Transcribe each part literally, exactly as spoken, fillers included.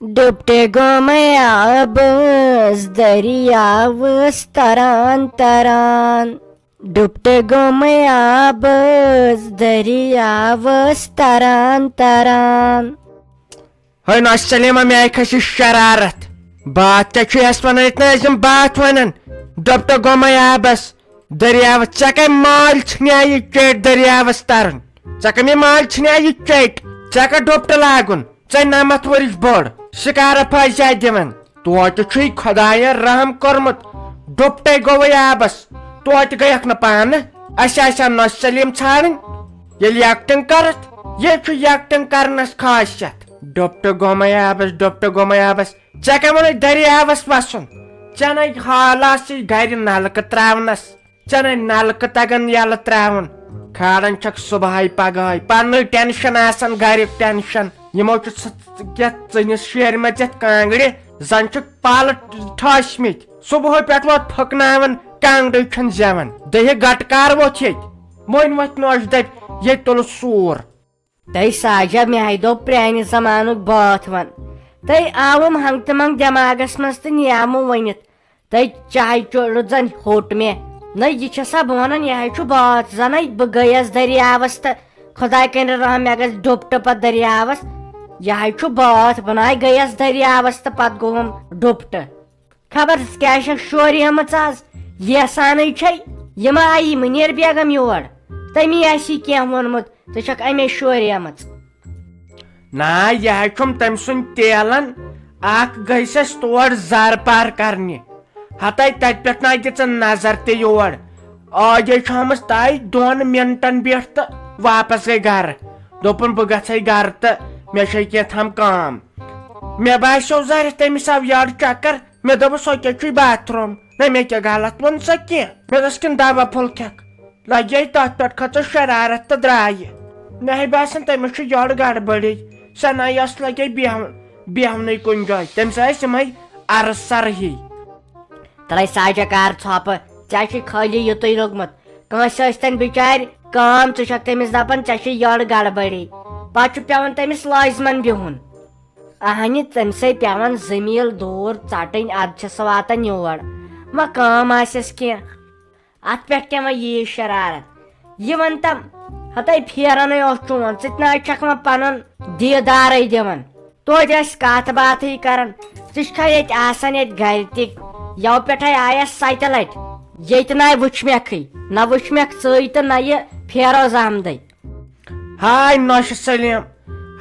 ڈُپٹہٕ گوٚمے آبس دٔریاوس تران تران۔ ڈُپٹہٕ گوٚمے آبس دٔریاوس تران تران۔ ہے نۄشہِ سلیمہ، مےٚ کھسہِ شرارت۔ باتھ کیٛاہ چھُ یس ونان؟ یتھ نہٕ أسۍ یِم باتھ ونان۔ ڈُپٹہٕ گوٚمے آبس دٔریاوس۔ ژےٚ کمہِ مالۍ ژھنیا یہِ چیٚٹۍ دٔریاوس ترُن؟ ژےٚ کمہِ مالۍ ژھنیا یہِ چیٚٹۍ؟ ژےٚ کتھ ڈُپٹہٕ لاگُن؟ ژےٚ نمتھ ؤرِش بوٚڑ، شکارا پھٲسیا دِوان؟ توتہِ چھُے خۄداین رحم کوٚرمُت، ڈُپٹے گوٚوُے آبس، توتہِ گٔیکھ نہٕ پانہٕ۔ اسہِ آسہِ ہا نۄشہِ سلیمہ ژھانڈٕنۍ، ییٚلہِ یکٹنگ کرتھ، یہِ چھُ یکٹنگ کرنس خاصیت۔ ڈُپٹہٕ گوٚمے آبس، ڈُپٹہٕ گوٚمے آبس، ژےٚ کمہِ ووٚنُے دٔریاوس وسُن؟ ژےٚ نے حالاسٕے گرِ نلکہٕ تراونس۔ ژےٚ نے نلکہٕ تگان یلہٕ تراوُن۔ کھالان چھکھ صبحٲے پگہٲے۔ پننُے ٹینشن آسان، گرِک ٹینشن۔ یِمو چھُ ژٕ، ژٕ کیٛاہ ژٕنِس شیرمژ یتھ کانگرِ؟ زن چھِکھ پالہٕ ٹھٲسمٕتۍ۔ صبحٲے پٮ۪ٹھ ووت پھٔکناوان، کانگرٕے چھُنہٕ زٮ۪وان۔ دٔہہِ گٹہٕ کار ووٚتھ ییٚتہِ۔ وۄنۍ وۄتھِ نۄش دپہِ، ییٚتہِ تُلُس سوٗر۔ تہٕ ساجا، مےٚ ہاے دوٚپ پرٛانہِ زمانُک بٲتھ وَن۔ تہٕ آوُم ہنٛگ تہٕ منٛگ دٮ۪ماغس منٛز تہٕ نیامُم ؤنِتھ۔ تہٕ چاے چُلہٕ زَن ہوٚٹ مےٚ۔ نہ، یہِ چھےٚ سا بہٕ وَنان، یہِ ہاے چھُ بٲتھ زَنَے۔ بہٕ گٔیَس دٔریاوَس تہٕ خۄداے کٔرِنۍ رحم، مےٚ گژھِ ڈُپٹہٕ پَتہٕ دٔریاوَس۔ یہِ ہاے چھُ بٲتھ، بہٕ نَے گٔیَس دٔریاوَس تہٕ پَتہٕ گوٚوُم ڈُپٹہٕ۔ خبر ژٕ کیٛاہ چھکھ شوریمٕژ آز؟ ییسانٕے چھے۔ یہِ ما آیی مُنیر بیگم یور؟ تٔمی آسی کینٛہہ ووٚنمُت، ژٕ چھکھ اَمے شوریمٕژ۔ نا، یہِ ہا چھُم تٔمۍ سُنٛد تیلن۔ اکھ گٔے سَس تور زر پار کرنہِ۔ ہتے تتہِ پٮ۪ٹھ نا دِژٕن نظر تہِ یور۔ آجے چھُ آمٕژ تَے دۄن منٹن پٮ۪ٹھ تہٕ واپس گٔے گرٕ۔ دوٚپُن، بہٕ گژھے گرٕ تہٕ مےٚ چھے کینٛہہ تام کٲم۔ مےٚ باسیو زرِ تٔمِس آو یٔڈ چکر۔ مےٚ دوٚپُس، "سۄ کیٛاہ چھُے باتھ روٗم؟ نہ، مےٚ کیٛاہ غلط ووٚن سا کینٛہہ؟" مےٚ دوٚپُس، "کِنہٕ دوا پھوٚل کھٮ۪کھ؟" لگے تتھ پٮ۪ٹھ کھٔژٕس شرارت تہٕ درٛایہِ۔ مےٚ ہے باسان، تٔمِس چھُ یٔڈ گڑبڑی۔ سۄ نَے ٲس لگے بیہوان، بیہونٕے کُنہِ جایہِ۔ تٔمِس ٲسۍ یِمے ارٕ سرٕ ہی۔ تلے ساجا کار ژھۄپہٕ، ژےٚ چھُے خٲلی یُتُے لوٚگمُت۔ کٲنٛسہِ ٲسۍ تن بِچارِ کٲم، ژٕ چھکھ تٔمِس دپان، "ژےٚ چھے یٔڈ گڑبڑی۔" پتہٕ چھُ پٮ۪وان تٔمِس لٲزمن بِہُن۔ اہنہِ، تٔمۍ سٕے پٮ۪وان زٔمیٖل دوٗر ژٹٕنۍ، ادٕ چھِ سۄ واتان یور۔ وۄنۍ کٲم آسٮ۪س کینٛہہ۔ اتھ پٮ۪ٹھ کیٛاہ وۄنۍ ییٖژ شرارت؟ یہِ ون تم، ہتے پھیرنے اوس چون، ژٕ تہِ نہ چھکھ وۄنۍ پنُن دیٖدارے دِوان۔ توتہِ ٲسۍ کتھ باتھٕے کران۔ ژٕ چھکھا ییٚتہِ آسان ییٚتہِ گرِ تہِ؟ یَوٕ پٮ۪ٹھے آیس ستہِ لٹہِ۔ ییٚتہِ نہ وٕچھ مےٚکھٕے، نہ وٕچھ مےٚکھ ژٕے تہٕ نہ یہِ فیروز احمدے۔ ہاے نوشہِ سلیٖم،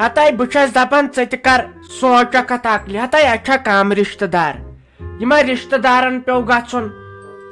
ہتے بہٕ چھَس دَپان، ژٕ تہِ کر سونٛچ اکھ کتھ عقلہِ، ہتے اَسہِ چھا کم رِشتہٕ دار؟ یِمن رِشتہٕ دارن پیوٚو گژھُن،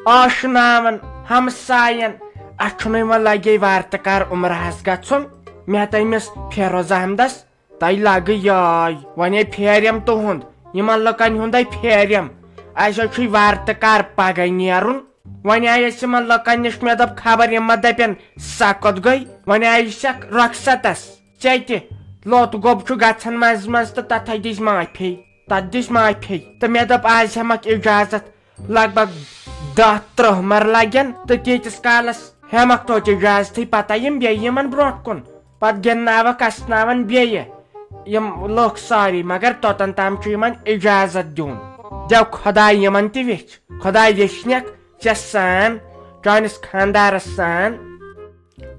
آشناون، ہمساین، اَسہِ چھُنہٕ وۄنۍ لگے وارٕ تہٕ کر عمرہس گژھُن۔ مےٚ تٔمِس فیروز احمدس، تۄہہِ لگہٕ یٲے، وۄنۍ ہے پھیریم تُہُنٛد، یِمن لُکن ہُنٛدے پھیریم۔ اَسہِ حظ چھُے وارٕ تہٕ کر پگاہ نیرُن۔ وۄنۍ آیس یِمن لُکن نِش، مےٚ دوٚپ، خبر یِم ما دپن، "سۄ کوٚت گٔے؟" وۄنۍ آیہِ سکھ رۄخصتس۔ ژےٚ تہِ لوٚت گوٚب چھُ گژھان منٛزٕ منٛزٕ تہٕ تتھے دِژ معافی، تتھ دِژ معافی۔ تہٕ مےٚ دوٚپ، آز ہٮ۪مکھ اجازت، لگ بگ دَہ تٕرٛہ مر لگن تہٕ تیٖتِس کالس ہٮ۪مکھ توتہِ اجازتھٕے، پتہ یِم بیٚیہِ یِمن برونٛٹھ کُن۔ پتہٕ گِنٛدناوکھ اسناون بیٚیہِ یِم لُکھ سٲری، مگر توٚتن تام چھُ یِمن اجازت دیُن۔ دٮ۪و خۄداے یِمن تہِ ویٚچھ، خۄداے ویٚچھنکھ ژےٚ سان، چٲنِس خاندارس سان۔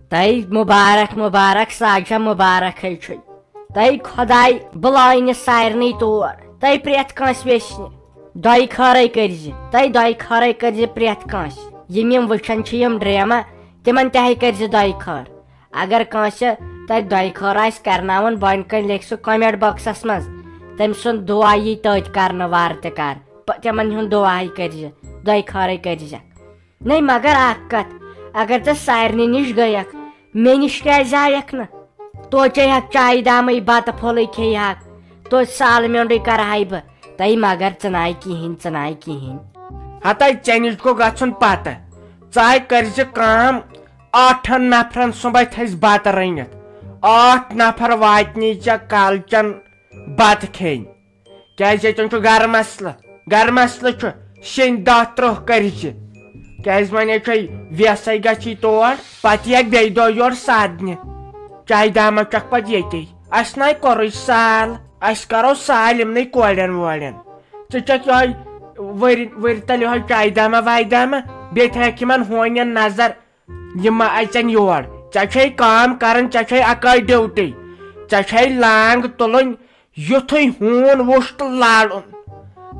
تۄہہِ مُبارک، مُبارک، سۄ چھےٚ مُبارکھٕے چھُے۔ تۄہہِ خۄداے بُلاونہِ سارنٕے تور۔ تۄہہِ پرٛٮ۪تھ کٲنٛسہِ ویٚژھنہِ دۄیہِ خٲرے کٔرزِ۔ تۄہہِ دۄیہِ خٲرے کٔرزِ پرٛٮ۪تھ کٲنٛسہِ۔ یِم یِم وٕچھان چھِ یِم ڈرامہ، تِمن تہِ ہے کٔرزِ دۄیہِ خٲر۔ اگر کٲنٛسہِ تۄہہِ دۄیہِ خٲر آسہِ کرناوُن، بۄنہٕ کنہِ لیکھِ سُہ comment boxس منٛز۔ تٔمۍ سُنٛد دُعا یی تٔتھۍ کرنہٕ وارٕ تہِ کار۔ پ-، تِمن ہُنٛد دُعا ہے کٔرزِ، دۄیہِ خٲرے کٔرزٮ۪کھ۔ نَے مگر اکھ کتھ، اگر ژٕ سارنٕے نِش گٔیکھ، مےٚ نِش کیازِ آیکھ نہٕ؟ توتہِ چیٚیہِ ہکھ چایہِ دامٕے، بتہٕ پھوٚلٕے کھیٚیہِ ہکھ، توتہِ سالہٕ میوٚنٛڈُے کرہاے بہٕ۔ تَے مگر ژٕ نَے کِہیٖنۍ، ژٕ نَے کِہیٖنۍ۔ ہتے ژےٚ نِش گوٚو گژھُن پتہٕ۔ ژٕ ہاے کٔرزِ کٲم، ٲٹھن نفرن سُمبے تھٲیزِ بتہٕ رٔنِتھ۔ ٲٹھ نفر واتنی ژےٚ کالچن بتہٕ کھیٚنۍ۔ کیازِ ییٚتٮ۪ن چھُ گرٕ مسلہٕ، گرٕ مسلہٕ چھُ، شیٚنۍ دَہ تٕرٛہ کٔرۍ زِ۔ کیازِ وۄنۍ ہے چھے ویسے گژھی تور، پتہٕ یِیَکھ بیٚیہِ دۄہ یورٕ سادنہِ۔ چایہِ دامہ چکھ پتہٕ ییٚتے۔ اسہِ نَے کوٚرُے سال، أسۍ کرو سالمنٕے کورٮ۪ن وورٮ۪ن۔ ژٕ چکھ یہے ؤرۍ ؤرۍ تل یہے چایہِ دامہ وایہِ دامہ، بیٚیہِ تھایکھ یِمن ہونٮ۪ن نظر، یِم ما اژن یور۔ ژےٚ چھے کٲم کرٕنۍ، ژےٚ چھے اکٲے ڈیوٹی، ژےٚ چھے لانگ تُلٕنۍ، یُتھُے ہوٗن وُچھ تہٕ لارُن۔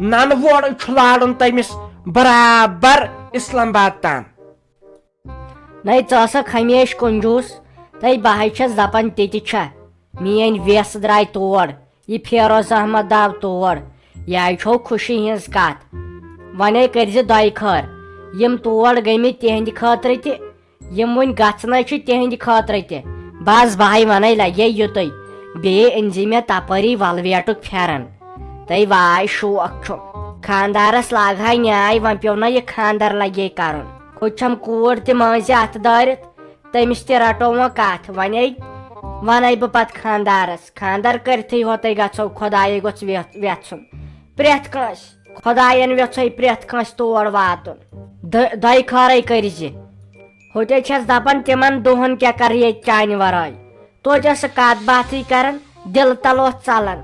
ننہٕ وورٕ چھُ لارُن تٔمِس برابر اسلام آباد تام۔ نَے ژٕ ٲسَکھ ہمیشہِ کنجوٗس، تَے بہٕ ہَے چھَس دَپان تہِ تہِ چھا۔ میٛٲنۍ وٮ۪س درٛاے تور، یہِ فیروز احمد آو تور، یہِ ہَے چھو خوشی ہِنٛز کَتھ۔ وۄنۍ ہے کٔرۍ زِ دۄیہِ خٲر، یِم تور گٔمٕتۍ تِہِنٛدِ خٲطرٕ تہِ، یِم وۄنۍ گژھنَے چھِ تِہِنٛدِ خٲطرٕ تہِ۔ بَس بہٕ ہَے وَنَے لَگے یُتُے، بیٚیہِ أنۍ زِ مےٚ تَپٲری وَلویٹُک پھٮ۪رَن۔ تَے واے شوق چھُم، خانٛدارَس لاگہٕ ہا نیٛاے، وۄنۍ پیوٚو نہ یہِ خانٛدَر لَگے کَرُن۔ ہُتہِ چھَم کوٗر تہِ مٲنٛزِ اَتھٕ دٲرِتھ، تٔمِس تہِ رَٹو وۄنۍ کَتھ، وۄنۍ ہے وَنَے بہٕ پَتہٕ خانٛدارَس، خانٛدَر کٔرِتھٕے ہوتَے گژھو، خۄدایے گوٚژھ وٮ۪ژھ-، وٮ۪ژھُن۔ پرٛٮ۪تھ کٲنٛسہِ، خۄدایَن وٮ۪ژھے پرٛٮ۪تھ کٲنٛسہِ تور واتُن۔ دۄ-، دۄیہِ خٲرَے کٔرۍ زِ۔ ہُتہِ چھَس دَپان تِمَن دۄہَن کیٛاہ کَرٕ ییٚتہِ چانہِ وَرٲے؟ توتہِ ٲس سۄ کَتھ باتھٕے کَران، دِلہٕ تَل اوس ژَلان۔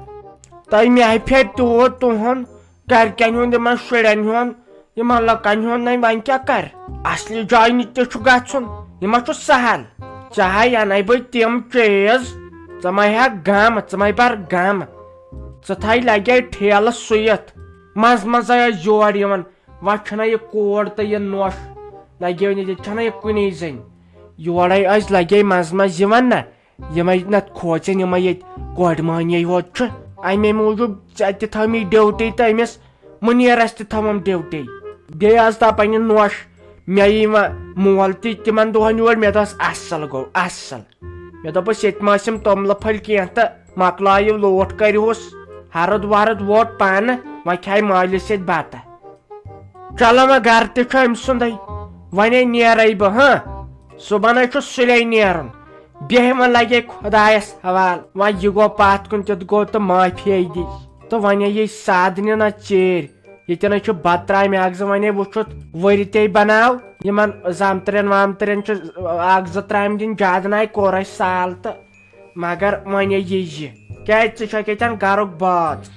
تۄہہِ مےٚ پھیرِ تیوٗت تُہُنٛد، گَرِکٮ۪ن ہُنٛد، یِمَن شُرٮ۪ن ہُنٛد، یِمَن لُکَن ہُنٛد، نَے وۄنۍ کیٛاہ کَرِ؟ اَصلی جایہِ نہٕ تہِ چھُ گژھُن، یہِ ما چھُ سہل؟ ژےٚ ہَے اَنَے بہٕ تِم چیٖز، ژٕ ما ہٮ۪کھ غم، ژٕ ما بَر غم۔ ژٕ تھایہِ لَگے ٹھیلہٕ سُوِتھ، منٛزٕ منٛزَے ٲسۍ یور یِوان، وۄنۍ چھَنہ یہِ کوڑ تہٕ یہِ نوٚش، لَگیو نہٕ، ییٚتہِ چھَنہ یہِ کُنی زٔنۍ۔ یورَے ٲسۍ لَگے منٛزٕ منٛزٕ یِوان نہ، یِمَے نَتہٕ کھوژن یِمَے ییٚتہِ کورِ مٔہنی یوت چھُ۔ اَمے موٗجوٗب ژےٚ تہِ تھٲومٕے ڈیوٹی تہٕ أمِس مُنیٖرَس تہِ تھٲوٕم ڈیوٹی۔ بیٚیہِ آز دَپان یہِ نوٚش، مےٚ یی وۄنۍ مول تہِ تِمَن دۄہَن یور، مےٚ دوٚپُس اَصٕل گوٚو، اَصٕل۔ مےٚ دوٚپُس ییٚتہِ ما ٲسِم توٚملہٕ پھٔلۍ کینٛہہ تہٕ مۄکلایِو لوٗٹھ کٔرِہُس، ہَرُد وَرُد ووت پانہٕ، وۄنۍ کھایہِ مٲلِس سۭتۍ بَتہٕ۔ چلو وۄنۍ گرٕ تہِ چھُ أمۍ سُنٛدٕے، وۄنۍ ہے نیرَے بہٕ، ہاں؟ صُبحَن ہے چھُ سُلے نیرُن۔ بیٚہہِ وۄنۍ لَگے خۄدایَس حوال۔ وۄنۍ یہِ گوٚو پَتھ کُن، تیُتھ گوٚو تہٕ معٲفی دی۔ تہٕ وۄنۍ ہے یہِ سادنہِ نہ ژیٖرۍ۔ ییٚتٮ۪ن ہے چھُ بَتہٕ ترٛامہِ اَکھ زٕ، وۄنۍ ہے وٕچھُتھ ؤرِ تے بَناو۔ یِمَن زامتٕرٮ۪ن وامتٕرٮ۪ن چھُ اَکھ زٕ ترٛامہِ دِنۍ، زیادٕ نہ ہے کوٚر اَسہِ سال تہٕ۔ مگر وۄنۍ ہے یہِ یہِ۔ کیٛازِ ژٕ چھَکھ ییٚتٮ۪ن گَرُک بٲژ؟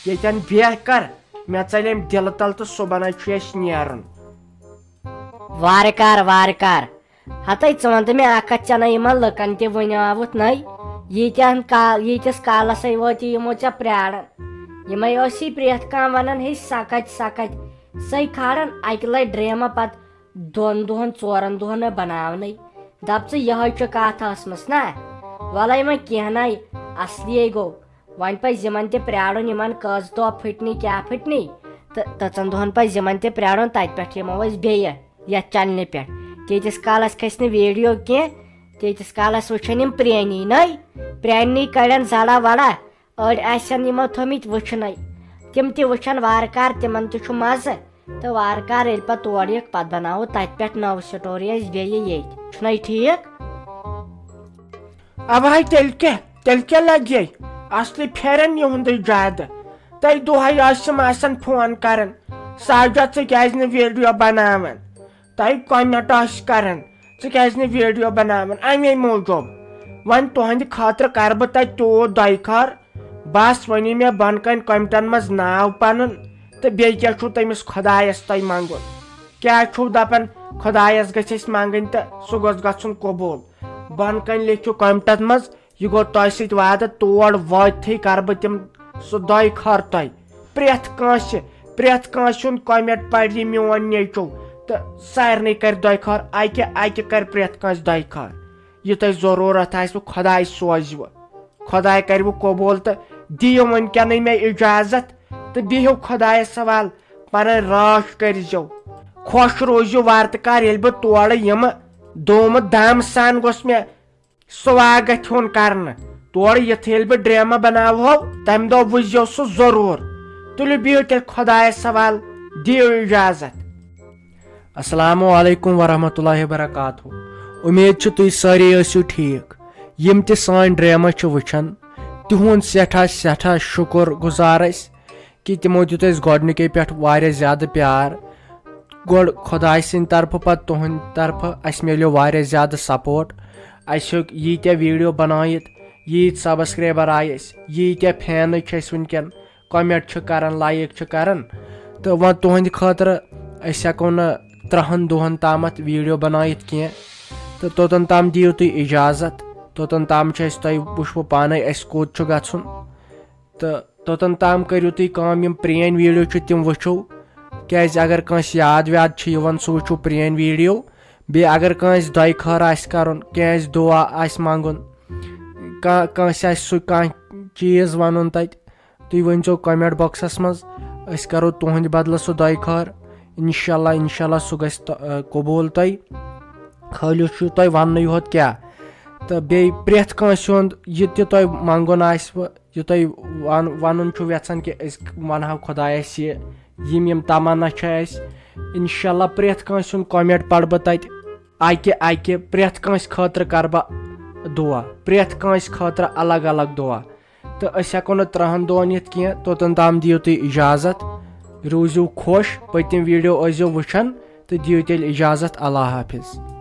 ییٚتٮ۪ن بیٚہہ کر۔ مےٚ ژَلہِ أمۍ دِلہٕ تَل تہٕ صُبحَن حظ چھُ اَسہِ نیرُن۔ وارٕ کار، وارٕ کار۔ ہَتَے ژٕ وَن تہٕ مےٚ اَکھ کَتھ، ژےٚ نَے یِمَن لُکَن تہِ وٕنیٛاوُتھ نَے۔ ییٖتیٛاہَن کال، ییٖتِس کالَس ہے وٲتی یِمو ژےٚ پرٛاران۔ یِمَے ٲسی پرٛٮ۪تھ کانٛہہ وَنان، ہے سَکَتۍ، سَکَتۍ۔ سَے کھالان اَکہِ لَٹہِ ڈرٛیمہ، پَتہٕ دۄن دۄہَن، ژورَن دۄہَن نہٕ بَناونَے۔ دَپ ژٕ، یِہوٚے چھِ کَتھ ٲسمٕژ نا؟ وَلَے وۄنۍ کینٛہہ نَے، اَصلی گوٚو۔ وۄنۍ پَزِ یِمَن تہِ پرٛارُن، یِمَن کٔژ دۄہ پھٕٹنی، کیٛاہ پھٕٹنی۔ تہٕ تٔژَن دۄہَن پَزِ یِمَن تہِ پرٛارُن، تَتہِ پٮ۪ٹھ یِمو أسۍ بیٚیہِ یَتھ چَنلہِ پٮ۪ٹھ۔ تیٖتِس کالَس کھسہِ نہٕ ویٖڈیو کینٛہہ، تیٖتِس کالَس وٕچھَن یِم پرٛٲنی نٔے، پرٛٲنی کَڑَن زَڑا وَڑا۔ أڑۍ آسَن یِمو تھٲومٕتۍ وٕچھنَے، تِم تہِ وٕچھَن وارٕ کارٕ، تِمَن تہِ چھُ مَزٕ۔ تہٕ وارٕ کارٕ ییٚلہِ پَتہٕ تور یِکھ، پَتہٕ بَناوو تَتہِ پٮ۪ٹھ نٔو story أسۍ بیٚیہِ ییٚتہِ۔ چھُنَے ٹھیٖک؟ اَوَے تیٚلہِ کیٛاہ؟ تیٚلہِ کیٛاہ لَگہِ؟ اَصلی پھیرَن یِہُنٛدُے زیادٕ۔ تۄہہِ دۄہَے ٲسِم آسان فون کَران، "ساجد، ژٕ کیٛازِ نہٕ ویٖڈیو بَناوان؟" تۄہہِ comment ٲسۍ کَران، "ژٕ کیٛازِ نہٕ ویٖڈیو بَناوان؟" اَمے موٗجوٗب۔ وۄنۍ تُہٕنٛدِ خٲطرٕ کَرٕ بہٕ تۄہہِ تیوٗت دۄیہِ خٲر، بَس ؤنِو مےٚ بۄنہٕ کَنہِ commentن منٛز ناو پَنُن تہٕ بیٚیہِ کیٛاہ چھُو تٔمِس خۄدایَس تۄہہِ منٛگُن؟ کیٛاہ چھُو دَپان، خۄدایَس گژھِ اَسہِ منٛگٕنۍ تہٕ سُہ گوٚژھ گژھُن قبوٗل؟ بۄنہٕ کَنہِ لیکھِو commentس منٛز، یہِ گوٚو تۄہہِ سۭتۍ وعدٕ، تور وٲتتھٕے کَرٕ بہٕ تِم سُہ دۄیہِ خٲر تۄہہِ۔ پرٛٮ۪تھ کٲنٛسہِ، پرٛٮ۪تھ کٲنٛسہِ ہُنٛد comment پَرِ یہِ میون نیٚچوٗ تہٕ سارنٕے کَرِ دۄیہِ خٲر، اَکہِ اَکہِ کَرِ پرٛٮ۪تھ کٲنٛسہِ دۄیہِ خٲر۔ یہِ تۄہہِ ضروٗرت آسِوٕ، خۄداے سوزِوٕ۔ خۄداے کَرِوٕ قبوٗل تہٕ دِیِو وٕنکٮ۪نٕے مےٚ اِجازت تہٕ بِہِو خۄدایَس حوال، پَنٕنۍ رٲچھ کٔرۍزیو۔ خۄش روٗزِو وارٕ تہٕ کار، ییٚلہِ بہٕ تورٕ یِمہٕ، دوٗمہٕ دام سان گوٚژھ مےٚ سواگت ہیوٚن کرنہٕ۔ تورٕ یِتھ ییٚلہِ بہٕ ڈرامہ بناوہو، تمہِ دۄہ وٕچھزیو سُہ ضروٗر۔ تُلِو بِہِو تیٚلہِ خۄدایس حوال، دِیِو اجازت۔ السلام علیکم ورحمۃ اللہ وبرکاتہ۔ اُمید چھِ تُہۍ سٲری ٲسِو ٹھیٖک۔ یِم تہِ سٲنۍ ڈرامہ چھِ وٕچھان، تِہُنٛد سٮ۪ٹھاہ سٮ۪ٹھاہ شُکر گُزار أسۍ۔ کہِ تِمو دیُت اَسہِ گۄڈٕنِکے پٮ۪ٹھ واریاہ زیادٕ پیار۔ گۄڈٕ خۄداے سٕنٛدِ طرفہٕ، پَتہٕ تُہٕنٛدِ طرفہٕ، اَسہِ میلیو واریاہ زیادٕ support۔ اَسہِ ہیوٚک ییٖتیٛاہ video بَنٲیِتھ، ییٖتۍ سبسکرایبر آیہِ اَسہِ، ییٖتیٛاہ فینٕز چھِ اَسہِ وٕنکٮ۪ن، کمنٹ چھِ کران، لایک چھِ کران، تہٕ وۄنۍ تُہنٛدِ خٲطرٕ أسۍ ہٮ۪کو نہٕ ترٛہن دۄہن تامتھ ویڈیو بنٲیِتھ کینٛہہ۔ تہٕ توٚتن تام دِیِو تُہۍ اجازت، توٚتن تام چھُ اَسہِ، تۄہہِ وٕچھوٕ پانے اَسہِ کوٚت چھُ گژھُن۔ تہٕ توٚتن تام کٔرِو تُہۍ کٲم، یِم پرٛٲنۍ ویڈیو چھِ تِم وٕچھِو، کیازِ اگر کٲنٛسہِ یاد ویاد چھِ یِوان، سُہ وٕچھِو پرٛٲنۍ ویڈیو۔ بیٚیہِ اگر کٲنٛسہِ دۄیہِ خٲر آسہِ کرُن، کینٛہہ آسہِ دُعا آسہِ منٛگُن، کانٛہہ، کٲنٛسہِ آسہِ سُہ کانٛہہ چیٖز ونُن تتہِ، تُہۍ ؤنۍزیو کمنٹ باکسس منٛز، أسۍ کرو تُہنٛدِ بدلہٕ سُہ دۄیہِ خٲر۔ انشاءاللہ، انشاءاللہ سُہ گژھِ تہ-، قبوٗل تۄہہِ۔ خٲلی چھُ تۄہہِ وننُے یوت کیٛاہ۔ تہٕ بیٚیہِ پرٛٮ۪تھ کٲنٛسہِ ہُنٛد یہِ تہِ تۄہہِ منٛگُن آسِوٕ، یہِ تۄہہِ ون-، ونُن چھُو یژھان کہِ أسۍ ونہو خۄدایس یہِ، یِم یِم تمنا چھِ اَسہِ۔ انشاءاللہ پرٛٮ۪تھ کٲنٛسہِ ہُنٛد کمنٹ پرٕ بہٕ تتہِ اکہِ اکہِ، پرٛٮ۪تھ کٲنٛسہِ خٲطرٕ کرٕ بہٕ دُعا، پرٛٮ۪تھ کٲنٛسہِ خٲطرٕ الگ الگ دُعا۔ تہٕ أسۍ ہٮ۪کو نہٕ ترٛہن دۄہن یِتھ کینٛہہ، توٚتن تام دِیِو تُہۍ اجازت۔ روٗزِو خۄش، پٔتِم ویڈیو ٲسۍزیو وٕچھان، تہٕ دِیِو تیٚلہِ اجازت۔ اللہ حافظ۔